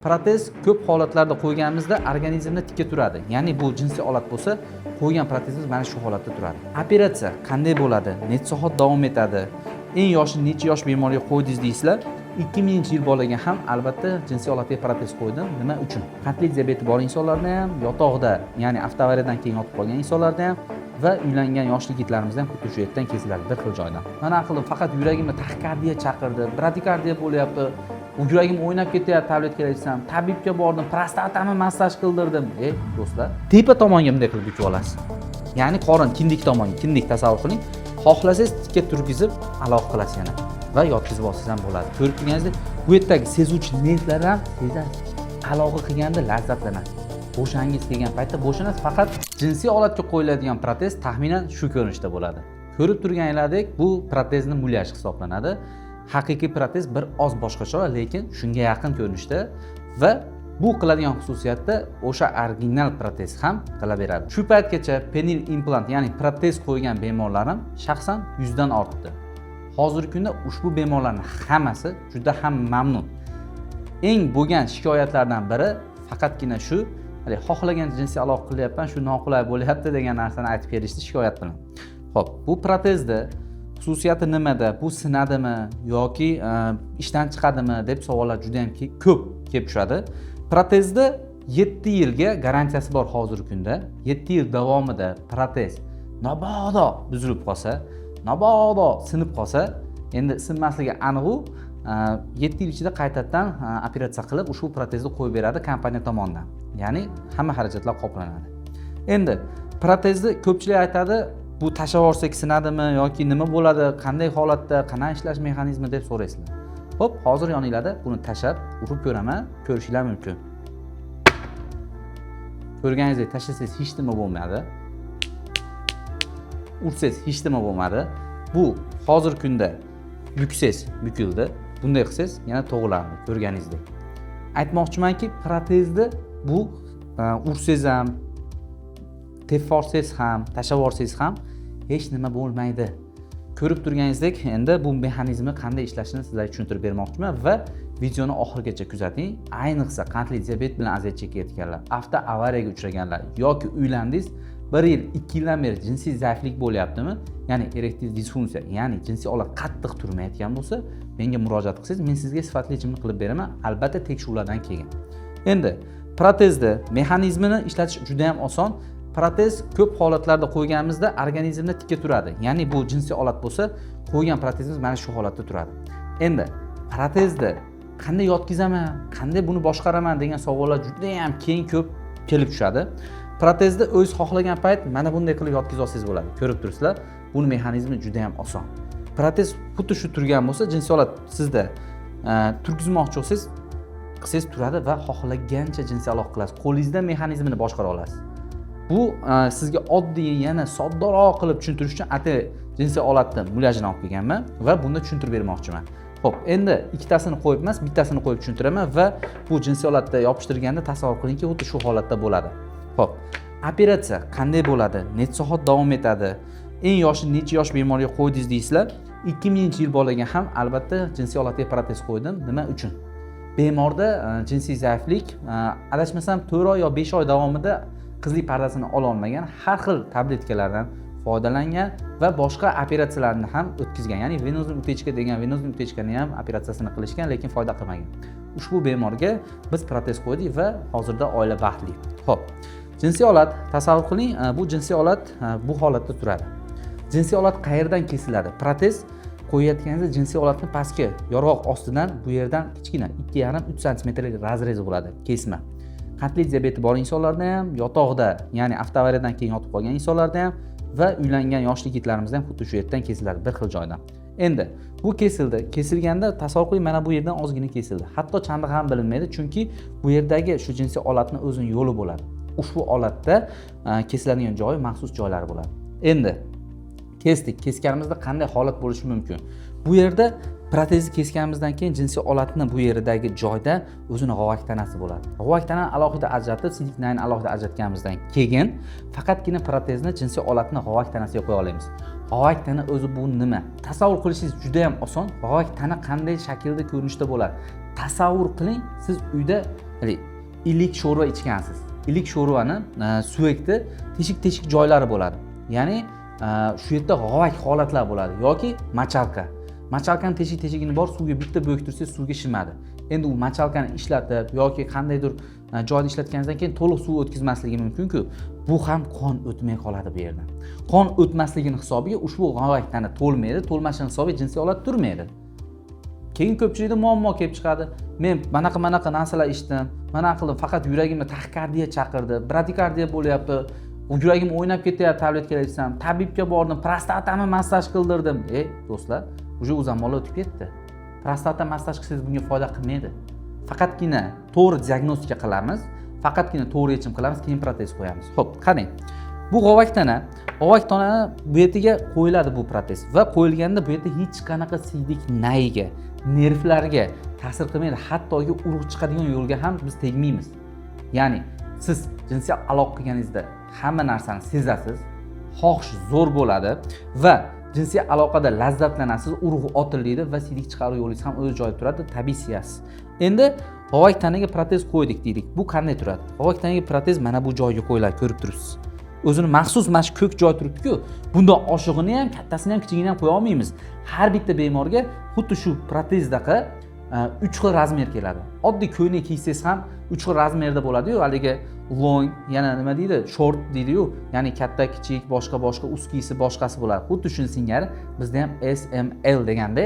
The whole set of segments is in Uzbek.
Protez ko'p holatlarda qo'yganimizda organizmda tikka turadi. Ya'ni bu jinsiy olat bo'lsa, qo'ygan protezimiz mana shu holatda turadi. Operatsiya qanday bo'ladi? Necha soat davom etadi? Eng yoshi necha yosh bemorga qo'ydingiz deysizlar? 2000-yil bolaga ham albatta jinsiy olatga protez qo'ydim. Nima uchun? Qandli diabeti bor insonlarda ham, yotoqda, ya'ni avtoavariyadan keyin yotib qolgan insonlarda ham va uylangan yoshli yigitlarimizda ham xuddi shu yerdan kesiladi, bir xil joydan. Mana qildim, faqat yuragimda taxikardiya chaqirdi, bradikardiya bo'lyapti. Yuragim o'ynab ketyapti, tabletkalar ichsam. Tabibga bordim, prostatamni massaj qildirdim. Ey do'stlar, tepa tomonga bunday qilib bukib olasiz. Ya'ni qorin kindik tomonga, kindik tasavvur qiling. Xohlasangiz, tikka turgizib aloqa qilasiz yana va yotqizib olsangiz ham bo'ladi. Ko'rib turganingizdek, bu yerdagi sezuvchi nervlar ham sezadi. Aloqa qilganda lazzatlanadi. Bo'shangiz kelgan paytda bo'shanasiz. Faqat jinsiy olatga qo'yiladigan protez taxminan shu ko'rinishda bo'ladi. Ko'rib turganinglardek, bu protezni mulyaj hisoblanadi. Haqiqiy protez bir oz boshqacharoq, lekin shunga yaqin ko'rinishda va bu qiladigan xususiyatda o'sha original protez ham qilaveradi. Shu paytgacha penil implant, ya'ni protez qo'ygan bemorlarim shaxsan 100 dan ortdi. Hozirgi kunda ushbu bemorlarning hammasi juda ham mamnun. Eng bo'lgan shikoyatlardan biri faqatgina shu, haligi xohlagan jinsiy aloqa qilyapman, shu noqulay bo'lyapti degan narsani aytib kelishdi shikoyat bilan. Xo'p, bu protezni xususiyati nimada? Bu sinadimi yoki ishdan chiqadimi deb savollar juda ham ko'p kelib tushadi. Protezni 7 yilga garantiyasi bor hozirgi kunda. 7 yil davomida protez mabodo buzilib qolsa, mabodo sinib qolsa, endi sinmasligi aniq u, 7 yil ichida qaytadan operatsiya qilib ushbu protezni qo'yib beradi kompaniya tomonidan. Ya'ni hamma xarajatlar qoplanadi. Endi protezni ko'pchilik aytadi, bu tashlab yuborsak sinadimi yoki nima bo'ladi, qanday holatda, qanday ishlash mexanizmi deb so'raysizlar. Xo'p, hozir yoninglarda buni tashlab urib ko'raman, ko'rishinglar mumkin. Ko'rganingizdek, tashlasangiz hech nima bo'lmadi. Ursangiz hech nima bo'lmadi. Bu hozirgi kunda buksangiz bukildi. Bunday qilsangiz yana to'g'rilandi, ko'rganingizdek. Aytmoqchimanki, protezni bu ursangiz ham, tepib yuborsangiz ham, tashlab yuborsangiz ham hech nima bo'lmaydi. Ko'rib turganingizdek, endi bu mexanizmi qanday ishlashini sizlarga tushuntirib bermoqchiman va videoni oxirigacha kuzating. Ayniqsa qandli diabet bilan aziyat chekayotganlar, avto avariyaga uchraganlar yoki uylandingiz, 1 yil, 2 yildan beri jinsiy zaiflik bo'lyaptimi, ya'ni erektil disfunksiya, ya'ni jinsiy olat qattiq turmayotgan bo'lsa, menga murojaat qilsangiz, men sizga sifatli yechimni qilib beraman, albatta tekshiruvlardan keyin. Endi protezni mexanizmini ishlatish juda ham oson. Protez ko'p holatlarda qo'yganimizda organizmda tikka turadi. Ya'ni bu jinsiy olat bo'lsa, qo'ygan protezimiz mana shu holatda turadi. Endi protezni qanday yotqizaman, qanday buni boshqaraman degan savollar juda ham keng ko'p kelib tushadi. Protezni o'z xohlagan payt mana bunday qilib yotqizib olsangiz bo'ladi. Ko'rib turibsizlar, buni mexanizmi juda ham oson. Protez xuddi shu turgan bo'lsa, jinsiy olat sizda turgizmoqchi bo'lsangiz, qilsangiz turadi va xohlagancha jinsiy aloqa qilasiz. Qo'lingizda mexanizmini boshqara olasiz. Bu sizga oddiy, yana soddaroq qilib tushuntirish uchun ati jinsiy olatni mulyajini olib kelganman va bunda tushuntirib bermoqchiman. Xo'p, endi ikkitasini qo'yib emas, bittasini qo'yib tushuntiraman va bu jinsiy olatda yopishtirganda tasavvur qilingki, xuddi shu holatda bo'ladi. Xo'p, operatsiya qanday bo'ladi? Necha soat davom etadi? Eng yoshi necha yosh bemorga qo'ydingiz deysizlar? 2000-yil bolaga ham albatta jinsiy olatga protez qo'ydim. Nima uchun? Bemorda jinsiy zaiflik, adashmasam, 4 oy yo 5 oy davomida qizlik pardasini ololmagan, har xil tabletkalardan foydalangan va boshqa operatsiyalarni ham o'tkazgan. Ya'ni венозный утечка degan, венозный утечка ni ham operatsiyasini qilishgan, lekin foyda qilmagan. Ushbu bemorga biz protez qo'ydik va hozirda oila baxtli. Xo'p, jinsiy olat, tasavvur qiling, bu jinsiy olat bu holatda turadi. Jinsiy olat qayerdan kesiladi? Protez qo'yayotganingizda jinsiy olatni pastki yorg'oq ostidan, bu yerdan kichkina 2,5-3 santimetrlik разрез bo'ladi, kesma. Qandli diabeti bor insonlarda ham, yotoqda, ya'ni avtoavariyadan keyin yotib qolgan insonlarda ham va uylangan yoshli yigitlarimizda ham xuddi shu yerdan kesiladi, bir xil joydan. Endi bu kesildi. Kesilganda tasavvur qiling, mana bu yerdan ozgina kesildi. Hatto chandiq ham bilinmaydi, chunki bu yerdagi shu jinsiy olatni o'zini yo'li bo'ladi. Ushbu olatda kesiladigan joyi maxsus joylari bo'ladi. Endi kesdik. Kesganimizda qanday holat bo'lishi mumkin? Bu yerda protezni kesganimizdan keyin jinsiy olatni bu yeridagi joyda o'zini g'ovak tanasi bo'ladi. G'ovak tanani alohida ajratib, sidik nayni alohida ajratganimizdan keyin faqatgina protezni jinsiy olatni g'ovak tanasiga qo'ya olamiz. G'ovak tana o'zi bu nima? Tasavvur qilishingiz juda ham oson. G'ovak tana qanday shaklda, ko'rinishda bo'ladi? Tasavvur qiling, siz uyda Haligi iliq sho'rva ichgansiz. Iliq sho'rvani suyakda teshik-teshik joylari bo'ladi. Ya'ni shu yerda g'ovak holatlar bo'ladi yoki мочалка. Мочалка ni teshik-teshigini bor, suvga bitta bo'ktirsangiz suvga shimadi. Endi u мочалка ni ishlatib yoki qandaydir joyda ishlatganingizdan keyin to'liq suv o'tkazmasligi mumkin-ku. Bu ham qon o'tmay qoladi bu yerdan. Qon o'tmasligini hisobiga ushbu g'ovak tana to'lmaydi, to'lmashini hisobiga jinsiy olat turmaydi. Keyin ko'pchilikda muammo kelib chiqadi. Men manaqa narsalar ichdim, mana qildim, faqat yuragimda taxikardiya chaqirdi, bradikardiya bo'lyapti, yuragim o'ynab ketyapti tabletkalar ichsam, tabibga bordim, prostatamni massaj qildirdim. Do'stlar, уже u zamonlar o'tib ketdi. Prostata massaj qilsangiz bunga foyda qilmaydi. Faqatgina to'g'ri diagnostika qilamiz, faqatgina to'g'ri yechim qilamiz, keyin protez qo'yamiz. Xo'p, qarang. Bu g'ovak tana, g'ovak tanani bu yerga qo'yiladi bu protez va qo'yilganda bu yerda hech qanaqa siydik nayiga, nervlarga ta'sir qilmaydi, hattoki urug' chiqadigan yo'lga ham biz tegmaymiz. Ya'ni siz jinsiy aloqa qilganingizda hamma narsani sezasiz, xohish zo'r bo'ladi va jinsiy aloqada lazzatlanasiz, urug' otilmaydi va siydik chiqaruv yo'lingiz ham o'z joyida turadi, tabiiy siyasiz. Endi g'ovak tanaga protez qo'ydik deylik. Bu qanday turadi? G'ovak tanaga protez mana bu joyga qo'yiladi, ko'rib turibsiz. O'zini maxsus mana shu ko'k joy turibdi-ku. Bundan oshig'ini ham, kattasini ham, kichigini ham qo'ya olmaymiz. Har bitta bemorga xuddi shu protezdaqa 3 xil razmer keladi. Oddiy ko'ylak kiysangiz ham 3 xil razmerda bo'ladi-yu, haligi long, yana nima deydi, short deydi-yu, ya'ni katta, kichik, boshqa boshqa, узкий si boshqasi bo'ladi. Xuddi shuni singari bizda ham S, M, L deganda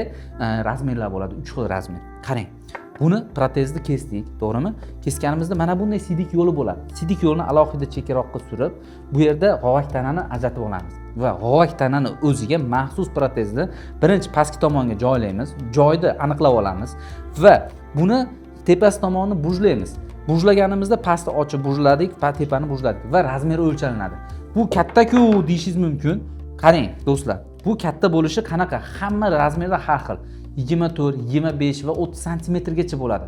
razmerlar bo'ladi, 3 xil razmer. Qarang. Buni protezni kesdik, to'g'rimi? Kesganimizda mana bunday siydik yo'li bo'ladi. Siydik yo'lini alohida chekkaroqqa surib, bu yerda g'ovak tanani ajratib olamiz va g'ovak tanani o'ziga maxsus protezni birinchi pastki tomonga joylaymiz, joyni aniqlab olamiz va buni tepasi tomonini burjlaymiz. Burjlaganimizda pastni ochib burjladik va tepani burjladik va razmeri o'lchalanadi. Bu katta-ku deyishingiz mumkin. Qarang, do'stlar, bu katta bo'lishi qanaqa? Hamma razmerda har xil. 24, 25 va 30 santimetrgacha bo'ladi.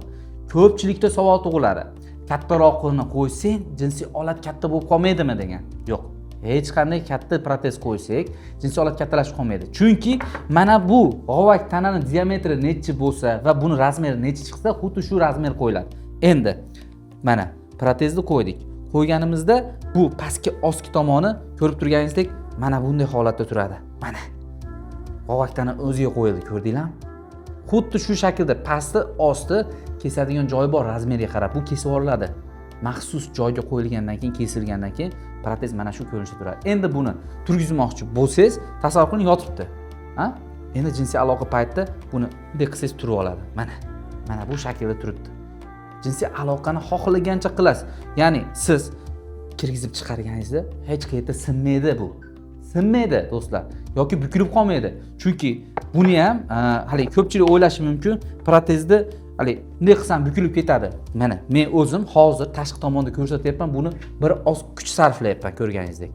Ko'pchilikda savol tug'iladi. Kattaroqini qo'ysang, jinsiy olat katta bo'lib qolmaydimi degan. Yo'q. Hech qanday katta protez qo'ysak, jinsiy olat kattalashib qolmaydi. Chunki mana bu g'ovak tanani diametri nechi bo'lsa va buni razmeri nechi chiqsa, xuddi shu razmer qo'yiladi. Endi mana protezni qo'ydik. Qo'yganimizda bu pastki ostki tomoni ko'rib turganingizdek mana bunday holatda turadi. Mana g'ovak tana o'ziga qo'yildi, ko'rdinglarmi? Xuddi shu shaklda pasti osti kesadigan joyi bor razmerga qarab, bu kesib yuboriladi. Maxsus joyga qo'yilgandan keyin, kesilgandan keyin protez mana shu ko'rinishda turadi. Endi buni turgizmoqchi bo'lsangiz, tasavvur qiling, yotibdi. Ha? Endi jinsiy aloqa paytida buni bunday qilsangiz turib oladi. Mana. Mana bu shaklda turibdi. Jinsiy aloqani xohlagancha qilasiz. Ya'ni siz kirgizib chiqarganingizda hech qayerda sinmaydi bu. Sinmaydi do'stlar yoki bukilib qolmaydi. Chunki buni ham haligi ko'pchilik o'ylashi mumkin, protezni haligi bunday qilsam bukilib ketadi. Mana men o'zim hozir tashqi tomonda ko'rsatyapman, buni bir oz kuch sarflayapman ko'rganingizdek.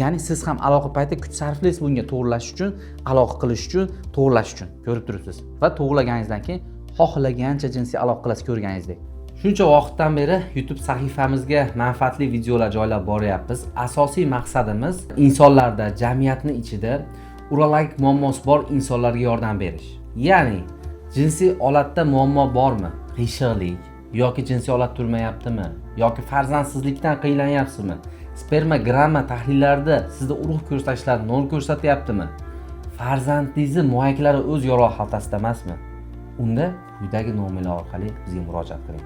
Ya'ni siz ham aloqa paytida kuch sarflaysiz bunga to'g'irlash uchun, aloqa qilish uchun, to'g'irlash uchun ko'rib turibsiz. Va to'g'irlaganingizdan keyin xohlagancha jinsiy aloqa qilasiz ko'rganingizdek. Shuncha vaqtdan beri YouTube sahifamizga manfaatli videolar joylab boryapmiz. Asosiy maqsadimiz insonlarda, jamiyatni ichida urologik muammosi bor insonlarga yordam berish. Ya'ni jinsiy olatda muammo bormi? Qiyshiqlik yoki jinsiy olat turmayaptimi? Yoki farzandsizlikdan qiynalanyapsizmi? Spermogramma tahlillarida sizda urug' ko'rsatkichlari nol ko'rsatyaptimi? Farzandingizni muyaklari o'z yorug' xaltasida emasmi? Unda quyidagi nomerlar orqali bizga murojaat qiling.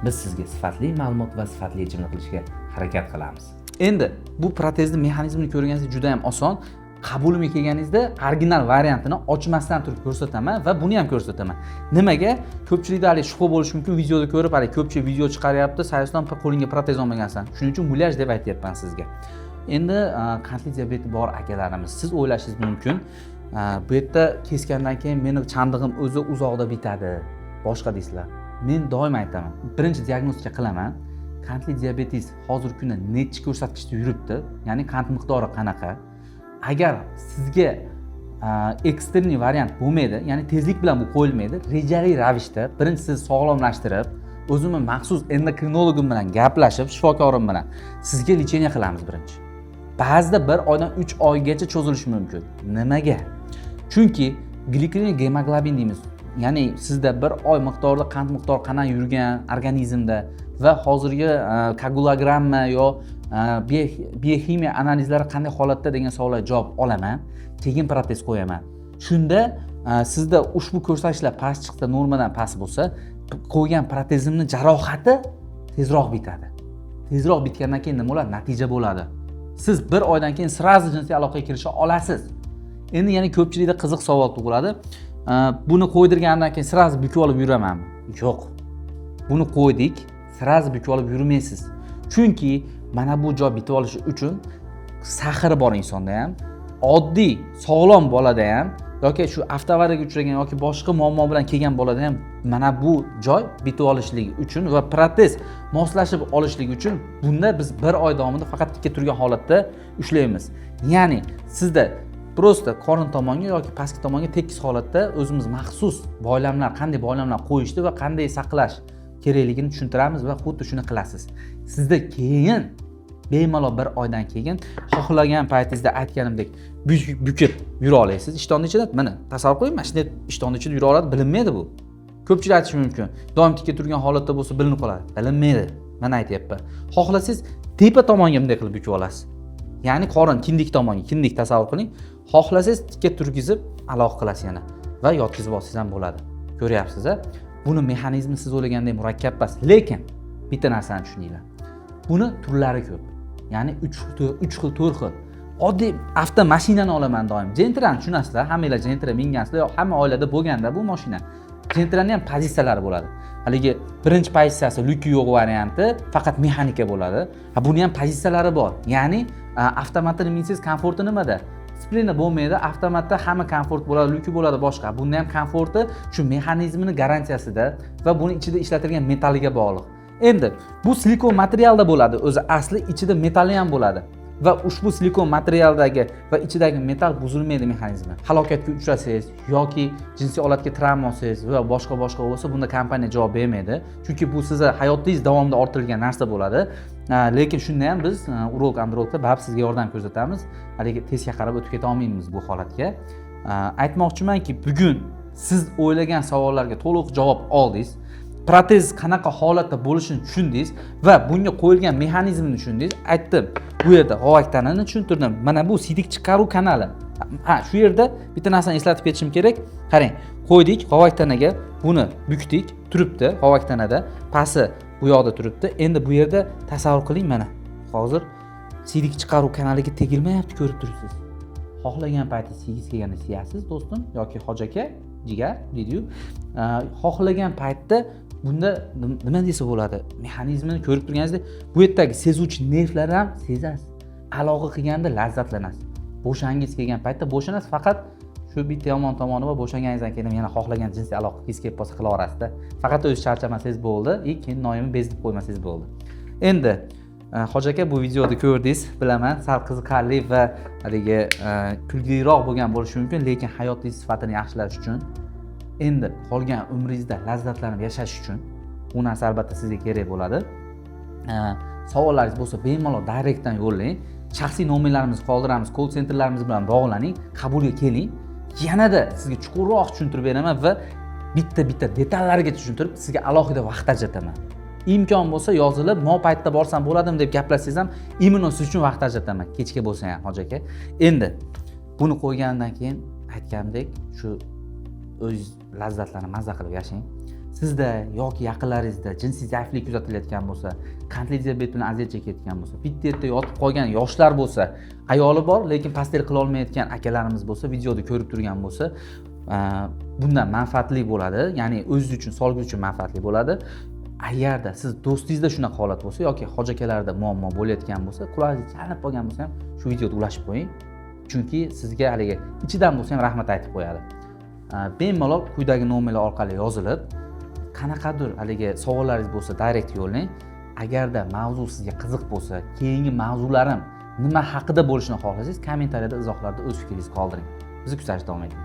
Biz sizga sifatli ma'lumot va sifatli yechimni qilishga harakat qilamiz. Endi bu protezni mexanizmini ko'rganingizda juda ham oson. Qabulimga kelganingizda original variantini ochmasdan turib ko'rsataman va buni ham ko'rsataman. Nimaga? Ko'pchilikda hali shubha bo'lishi mumkin, videoda ko'rib, hali ko'pchilik video chiqaryapti, Sayiston qo'lingga protez olmagansan. Shuning uchun mulyaj deb aytyapman sizga. Endi qandli diabeti bor akalarimiz, siz o'ylashingiz mumkin, bu yerda kesgandan keyin meni chandig'im o'zi uzoqda bitadi, boshqa deysizlar. Men doim aytaman, birinchi diagnostika qilaman. Qandli diabetingiz hozirgi kunda nechi ko'rsatkichda yuribdi, ya'ni qand miqdori qanaqa? Agar sizga экстренный variant bo'lmaydi, ya'ni tezlik bilan bu qo'yilmaydi, rejali ravishda birinchi sizni sog'lomlashtirib, o'zimni maxsus endokrinologim bilan gaplashib, shifokorim bilan sizga лечение qilamiz birinchi. Ba'zida 1 oydan 3 oygacha cho'zilishi mumkin. Nimaga? Chunki glikemik gemoglobin deymiz. Ya'ni sizda 1 oy miqdorida qand miqdori qanaqa yurgan organizmda. Va hozirgi koagulogramma yo bioximiya analizlari qanday holatda degan savollarga javob olaman, keyin protez qo'yaman. Shunda sizda ushbu ko'rsatkichlar past chiqsa, normadan past bo'lsa, qo'ygan protezimni jarohati tezroq bitadi. Tezroq bitgandan keyin nima bo'ladi? Natija bo'ladi. Siz bir oydan keyin сразу jinsiy aloqaga kirisha olasiz. Endi yana ko'pchilikda qiziq savol tug'iladi: buni qo'ydirgandan keyin сразу bukib olib yuramanmi? Yo'q, buni qo'ydik, сразу bukib olib yurmaysiz, chunki mana bu joy bitib olishi uchun сахар i bor insonda ham, oddiy sog'lom bolada ham yoki shu avtoavariyaga uchragan yoki boshqa muammo bilan kelgan bolada ham mana bu joy bitib olishligi uchun va protez moslashib olishligi uchun bunda biz bir oy davomida faqat tikka turgan holatda ushlaymiz. Ya'ni sizda просто qorin tomonga yoki pastki tomonga tekis holatda o'zimiz maxsus boylamlar, qanday boylamlar qo'yishni va qanday saqlash kerakligini tushuntiramiz va xuddi shuni qilasiz. Sizda keyin bemalol bir oydan keyin xohlagan paytingizda, aytganimdek, bukib yura olasiz ishtonni ichida. Mana, tasavvur qiling, mana shunday ishtonni ichida yura oladi, bilinmaydi bu. Ko'pchilik aytishi mumkin, doim tikka turgan holatda bo'lsa, bilinib qoladi. Bilinmaydi, mana aytyapman. Xohlasangiz, tepa tomonga bunday qilib bukib olasiz, ya'ni qorin kindik tomonga, kindik tasavvur qiling. Xohlasangiz, tikka turgizib aloqa qilasiz yana va yotqizib olsangiz ham bo'ladi. Ko'ryapsiz a buni mexanizmi siz o'ylagandek murakkab emas, lekin bitta narsani tushuninglar: buni turlari ko'p, ya'ni uch xil, to'rt xil. Oddiy avtomashinani olaman doim, Gentrani tushunasizlar, hammanglar Gentra mingansizlar yo hamma oilada bo'lganda bu mashina. Gentrani ham pozitsiyalari bo'ladi. Haligi birinchi pozitsiyasi люк i yo'q varianti, faqat mexanika bo'ladi. Ha, buni ham pozitsiyalari bor, ya'ni avtomatini minsangiz, komforti nimada? Сцепление bo'lmaydi. Avtomatda hamma komfort bo'ladi, люк i bo'ladi, boshqa. Bunda ham komforti shu mexanizmini garantiyasida va buni ichida ishlatilgan metalliga bog'liq. Endi bu silikon materialda bo'ladi o'zi asli, ichida metalli ham bo'ladi va ushbu silikon materialdagi va ichidagi metal buzilmaydi mexanizmi. Halokatga uchrasangiz yoki jinsiy olatga travma olsangiz va boshqa boshqa bo'lsa, bunda kompaniya javob bermaydi, chunki bu sizni hayotingiz davomida orttirilgan narsa bo'ladi. Lekin shunda ham biz urolog, androloglar baribir sizga yordam ko'rsatamiz, haligi testga qarab o'tib keta olmaymiz bu holatga. Aytmoqchimanki, bugun siz o'ylagan savollarga to'liq javob oldingiz, protez qanaqa holatda bo'lishini tushundingiz va bunga qo'yilgan mexanizmni tushundingiz. Aytdim, bu yerda g'ovak tanani tushuntirdim. Mana bu siydik chiqaruv kanali. Ha, shu yerda bitta narsani eslatib ketishim kerak. Qarang, qo'ydik g'ovak tanaga, buni bukdik, turibdi g'ovak tanada, pasi bu yoqda turibdi. Endi bu yerda tasavvur qiling, mana hozir siydik chiqaruv kanaliga tegilmayapti, ko'rib turibsiz. Xohlagan payti siygingiz kelganda siyasiz, do'stim yoki hoji aka, jigar deydiyu. Xohlagan paytda bunda nima desa bo'ladi, mexanizmini ko'rib turganingizdek, bu yerdagi sezuvchi nervlar ham sezasiz. Aloqa qilganda lazzatlanasiz, bo'shangiz kelgan paytda bo'shanasiz. Faqat shu bitta yomon tomoni bor: bo'shanganingizdan keyin ham yana xohlagan jinsiy aloqa qilgingiz kelib qolsa, qilaverasizda. Faqat o'zingiz charchamasangiz bo'ldi и keyin noyini bezdirib qo'ymasangiz bo'ldi. Endi hoji aka, bu videoni ko'rdingiz, bilaman, sal qiziqarli va haligi kulgiliroq bo'lgan bo'lishi mumkin, lekin hayotingiz sifatini yaxshilash uchun, endi qolgan umringizda lazzatlanib yashash uchun bu narsa albatta sizga kerak bo'ladi. Savollaringiz bo'lsa, bemalol direktdan yo'llang, shaxsiy nomerlarimizni qoldiramiz, call centerlarimiz bilan bog'laning, qabulga keling, yanada sizga chuqurroq tushuntirib beraman va bitta bitta detallariga tushuntirib, sizga alohida vaqt ajrataman. Imkon bo'lsa, yozilib, mo paytda borsam bo'ladimi deb gaplashsangiz ham, именно siz uchun vaqt ajrataman, kechga bo'lsa ham, hoji aka. Endi buni qo'ygandan keyin, aytganimdek, shu o'zingiz lazzatlanib, mazza qilib yashang. Sizda yoki yaqinlaringizda jinsiy zaiflik kuzatilayotgan bo'lsa, qandli diabet bilan aziyat chekayotgan bo'lsa, bitta yerda yotib qolgan yoshlar bo'lsa, ayoli bor, lekin постель qilolmayotgan akalarimiz bo'lsa, videoda ko'rib turgan bo'lsa, bundan manfaatli bo'ladi, ya'ni o'zingiz uchun, sog'ligingiz uchun manfaatli bo'ladi. Agarda siz do'stingizda shunaqa holat bo'lsa yoki hoji akalarda muammo bo'layotgan bo'lsa, qulog'ingiz chalinib qolgan bo'lsa ham, shu videoda ulashib qo'ying, chunki sizga haligi ichidan bo'lsa ham rahmat aytib qo'yadi. Bemalol quyidagi nomerlar orqali yozilib, qanaqadir haligi savollaringiz bo'lsa, direct yo'llang. Agarda mavzu sizga qiziq bo'lsa, keyingi mavzularim nima haqida bo'lishini xohlasangiz, kommentariyada, izohlarda o'z fikringizni qoldiring. Bizni kuzatishda davom eting.